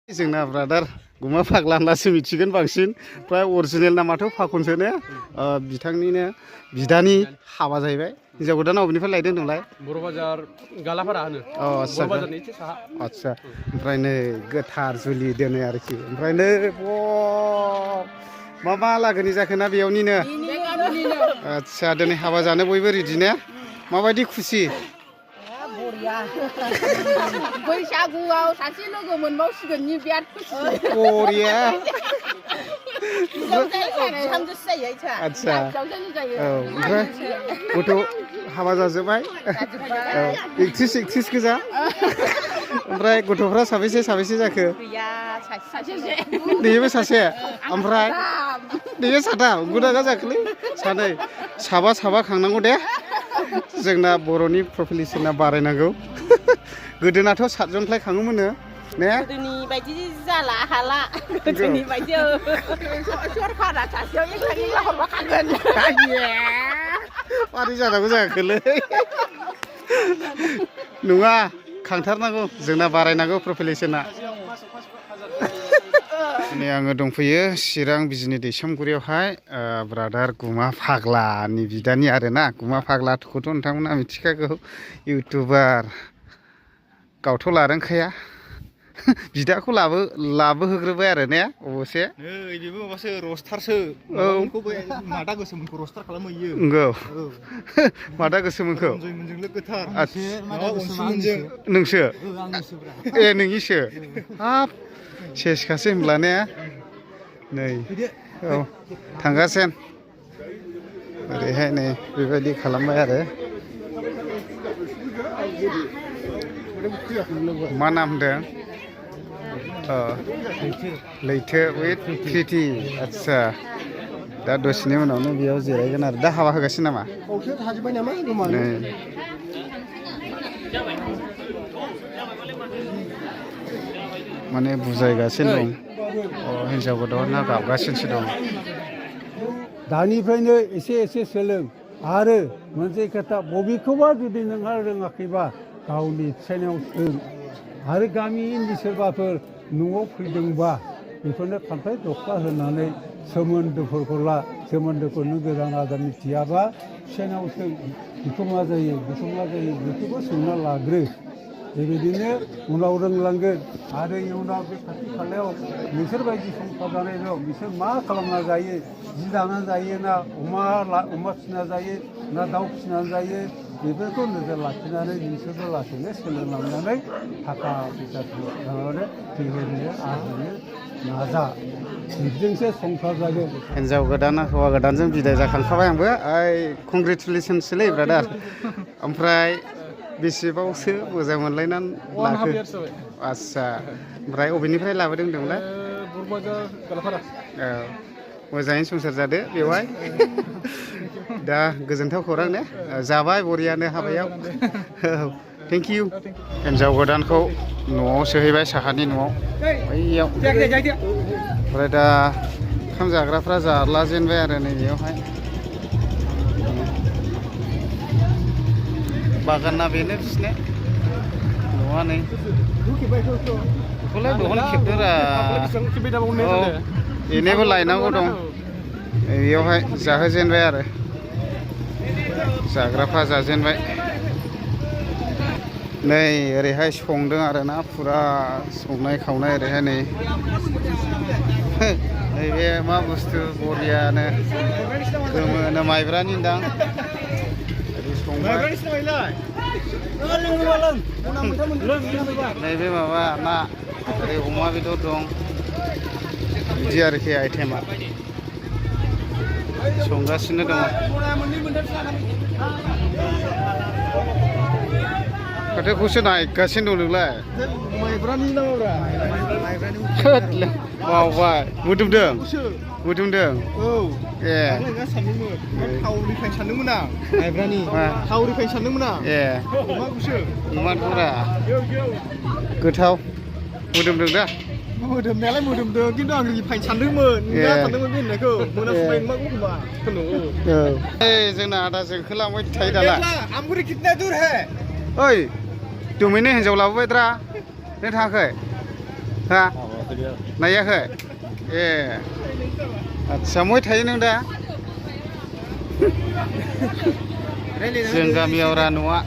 जोंना ब्रादार गुमा फाग्ला होनब्लासो मिथिगोन बांसिन फ्राय अरिजिनेल नामाथ' फाखनसो ने बिथांनिनो बिदानि हाबा जाहैबाय हिन्जाव गोदाना अबेनिफ्राय लायदों होनदोंलाय बर' बाजार गालापारा होनो बर' बाजारनि एसे साहा आदसा ओमफ्राय नै गोथार जुलि दोनो आरोखि ओमफ्राय नै मा लागोनि जाखोना बेयावनिनो आदसा दिनै हाबा जानो बयबो रेडि ने माबायदि खुसि बैसागुआव सासे लोगो मोनबावसिगोननि बिराद खुसि बरिया आदसा औ ओमफ्राय गथ' हाबा जाजोब्बाय औ एक्ट्रिस गोजा ओमफ्राय गथ'फ्रा साबेसे जाखो नैबो सासे ओमफ्राय नैबे साथाम गुदागा जाखोलै सानै साबा खांनांगौ दे जोंना बर'नि पपुलेसना बारायनांगौ गोदोनाथ' 7 जनलाय खाङोमोननो ने गोदोनि बायदि जाला हाला गोदोनि बायदि सरखारा सासेयाव 1 लाख हरबा खागोन मारै जानांगौ जाखोलै नङा खांथारनांगौ जोंना बारायनांगौ पपुलेसना नै आङो दंफैयो चिरां बिजनि दैसामगुरियावहाय ब्रादार गुमा फाग्लानि बिदानि आरोना गुमा फाग्लाखौथ' नोंथांमोना मिथिखागौ इउटुबार गावथ' लारोंखाया बिदाखौ लाबोहोग्रोबाय आरो ने अबसे नै बेबो माबासो रस्टारसो औ मादा गोसोमखौ रस्टार खालामहैयो नंगौ मादा गोसोमखौ गोथार नोंसो ए नोंनिसो हाब सेसखासै होनब्ला ने नै औ थांगासिनो ओरैहाय नै बेबायदि खालामबाय आरो मा नाम होनदों लैथो विथ प्रिटि आदसा दा दसेनि उनावनो बेयाव जिरायगोन आरो दा हाबा होगासिनो नामा नै माने बुजायगासिनो दं हिन्जाव गोदाना गाबगासिनोसो दं दानिफ्रायनो एसे सोलों आरो मोनसे खोथा बबेखौबा जुदि नोंहा रोङाखैबा गावनि फिसायनाव सों आरो गामिनि सोरबाफोर न'आव फैदोंबा बेफोरनो खामफ्लाय दखा होनानै सोमोन्दोखौ नों गोदान आदार मिथियाबा फिसायनाव सों बेखौ मा जायो बेखौबो सोंना लाग्रो बेबायदिनो उनाव रोंलांगोन आरो इयुनाव बे खाथि खालायाव नोंसोरबायदि संसार जानाय दं बिसोर मा खालामना जायो जि दानानै जायो ना अमा फिसिना जायो ना दाउ फिसिनानै जायो बेफोरखौ नोजोर लाखिनानै नोंसोरबो लासैनो सोलोंलांनानै थाखा फैसा लानानै फेहेरनो आरजिनो नाजा बिदिजोंसो संसार जागोन हिन्जाव गोदाना हौवा गोदानजों बिदाय जाखांखाबाय आंबो कंग्रेचुलेसनसलै ब्रादार ओमफ्राय बेसेबावसो मोजां मोनलायनानै लाखो आदसा ओमफ्राय अबेनिफ्राय लाबोदों होनदोंमोनलाय बर' बाजार गालापारा औ मोजाङैनो संसार जादो बेवहाय दा गोजोनथाव खौरां ने जाबाय बरियानो हाबायाव थेंक इउ हिन्जाव गोदानखौ न'आव सोहैबाय साहानि न'आव बैयाव ओमफ्राय दा ओंखाम जाग्राफ्रा जाला जेनबाय आरो नैबेयावहाय बागाना बेनो बिसिना न'आ नै बेखौलाय दहन खेबदोरा बेनोबो लायनांगौ दं बेयावहाय जाहोजेनबाय आरो जाग्राफ्रा जाजेनबाय नै ओरैहाय संदों आरोना फुरा संनाय खावनाय ओरैहाय नै नैबे मा बुस्थु बरियानो गोमोनो माइब्रानि दां ओरै संबाय नैबे माबा ना ओरै अमा बेदर दं बिदि आरोखि आइटेमा संगासिनो दङ खोथाखौसो नायगासिनो दं नोंलाय माइब्रानि नामाब्रा मावबाय मोदोमदों औ ए थावरिखाय सानदोंमोन आं माइब्रानि थावरिखाय सानदोंमोन आं ए अमाखौरा गोथाव मोदोमदों दा मोदोमनायालाय मोदोमदों खिन्थु आं रिफाइन सानदोंमोन नोंहा सानदोंमोन बे होननायखौ मोनामसुबाय मा बुंबा जोंना आदा जोंखोलांबाय थायो दालाय आमगुरि कितना दूर है ओइ तुमैनो हिन्जाव लाबोबायद्रा नों थाङाखै हा नायाखै ए आदसा मय थायो नों दा जों गामियाव रानुआ